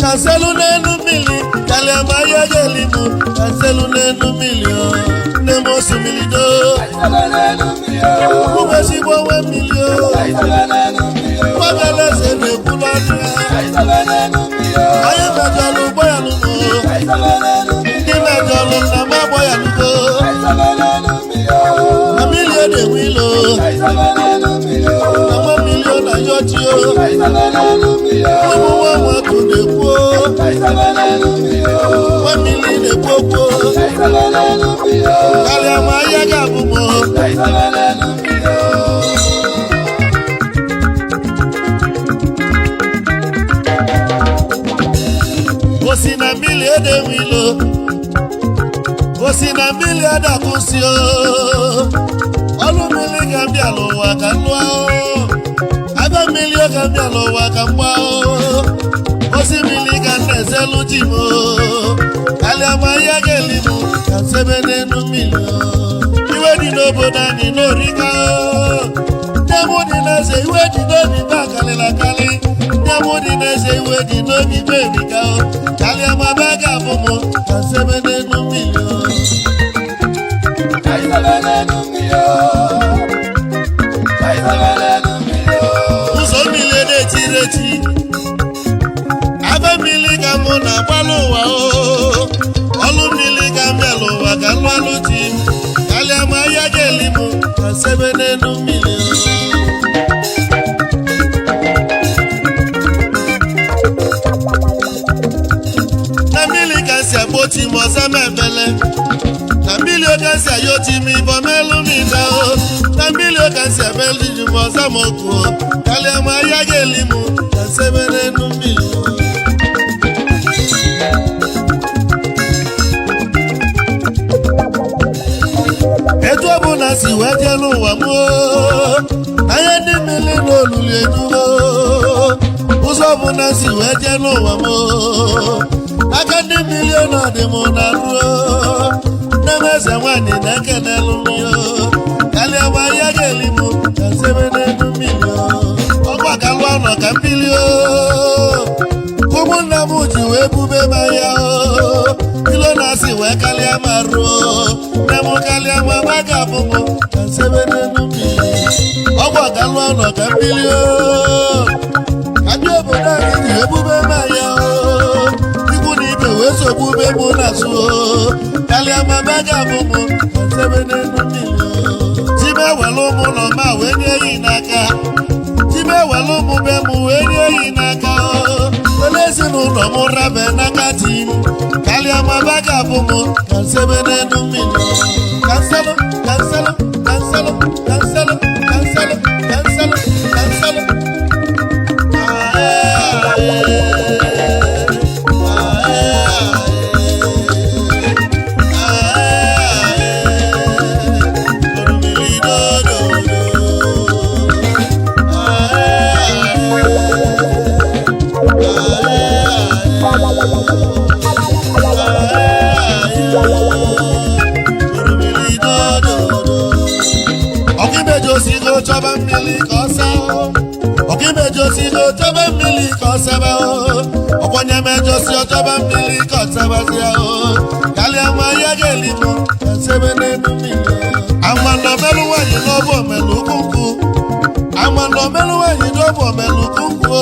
Ka nselu n'elu mmiri, kalịa ma ya ga-eli m. Ka nselu n'elu mmiri o, nne m osimiri do. Ụmụ ezigbo nwe mmiri o, nwabịala eze na-ekwu n'ọnụ ya. Onye mejọrọ ụgbọ ya lụgo, ndị mejọrọ nna m agbọ ya lụgo. Na mmiri na-enwe ilo, na nwa mmiri na yọchi o. Ụmụ nwa nwatụ na-ekwu o, nwa mmiri na-ekwu okwu o. Karịa ma ahịa ga-abụ m o. Osi na mmiri edewe ilo, osi na mmiri adakwụsị o. Ọlụ mmiri ka m bịa n'ụwa ka m lụọ o. Aba mmiri ka m bịa n'ụwa ka m gbaa o. Osi mmiri ka m na-ezelu ji m o. Kalịa ma ahịa ga-eli m ka nsebe n'elu mmiri o. Iwe dị n'obodo anyị n'orika o. Nne m dị n'eze iwe dị n'obi ba kalịla akali. Nne m dị n'eze iwe dị n'obi ba erika o. Kalịa ma be ga-abụ m ka nsebe n'elu mmiri o. Ụzọ mmiri na-etiri eti, aba mmiri ka mụ na-agbalụ ụwa o. Ọlụ mmiri ka m bịala ụwa ka m lụalụ di m. Kalịa ma ahịa ga-eli m ka sebe n'elu mmiri o. Na mmiri ka si agbochi m ọzọ m ebele. Na mmiri oge si ayọchi m ịbọ melụ m ibe o. Na mmiri oge si emelu ji m ọzọ m okwu o. Kalịa ma ahịa ga-eli m ka sebe n'elu mmiri o. Etu ọbụla si wee jee n'ụwa m oo, anya ndị mmiri na olulu edugo. Ụzọ ọbụla si wee jee n'ụwa m oo, aka ndị mmiri na ọdị m na ruo. Nne m eze nwaanyị na-ekenelụ m yo. Kalịa ma ya ga-eli m ka nsebe n'elu mmiri o. Ọgwa ka lụọ nọ ka mmiri o. Ụmụnna m ji wee bube m ahịa o. Ilo na-asị wee kalịa ma ruo. Nne m kalịa ma ma ga-abụ m ka nsebe n'elu mmiri. Ọgwụ ka lụọ nọ ka mmiri o. Ka ndị obodo anyị ji ebube m ahịa o. Ikwu na ibe wee sogbube m n'azụ o. Kalịa ma ma ga-abụ m ka nsebe n'elu mmiri o. Ji m ewere ụmụ ụlọ ma wee nye yi n'aka. Ji m ewere ụmụ be m wee nye yi n'aka o. Ole ezinụlọ m rabe n'aka di m. Kalịa ma ba ga-abụ m ka nsebe n'elu mmiri o. Ka nselụ, ka nselụ, ka nselụ, ka nselụ, ka nselụ, ka nselụ, ka nselụ. Ọkaimeji osigo chọba mmiri ka ọ saa. Ọkaimeji osigo chọba mmiri ka ọ saba. Ọkwanye mejosi ọchọba mmiri ka ọ sabazia. Kalịa nwa ya ga-eli m ka nsebe n'elu mmiri. Ama na omelụ nwaanyị n'ọbụ omelụ ukwu nkwụ. Ama na omelụ nwaanyị n'ọbụ omelụ ukwu nkwụ.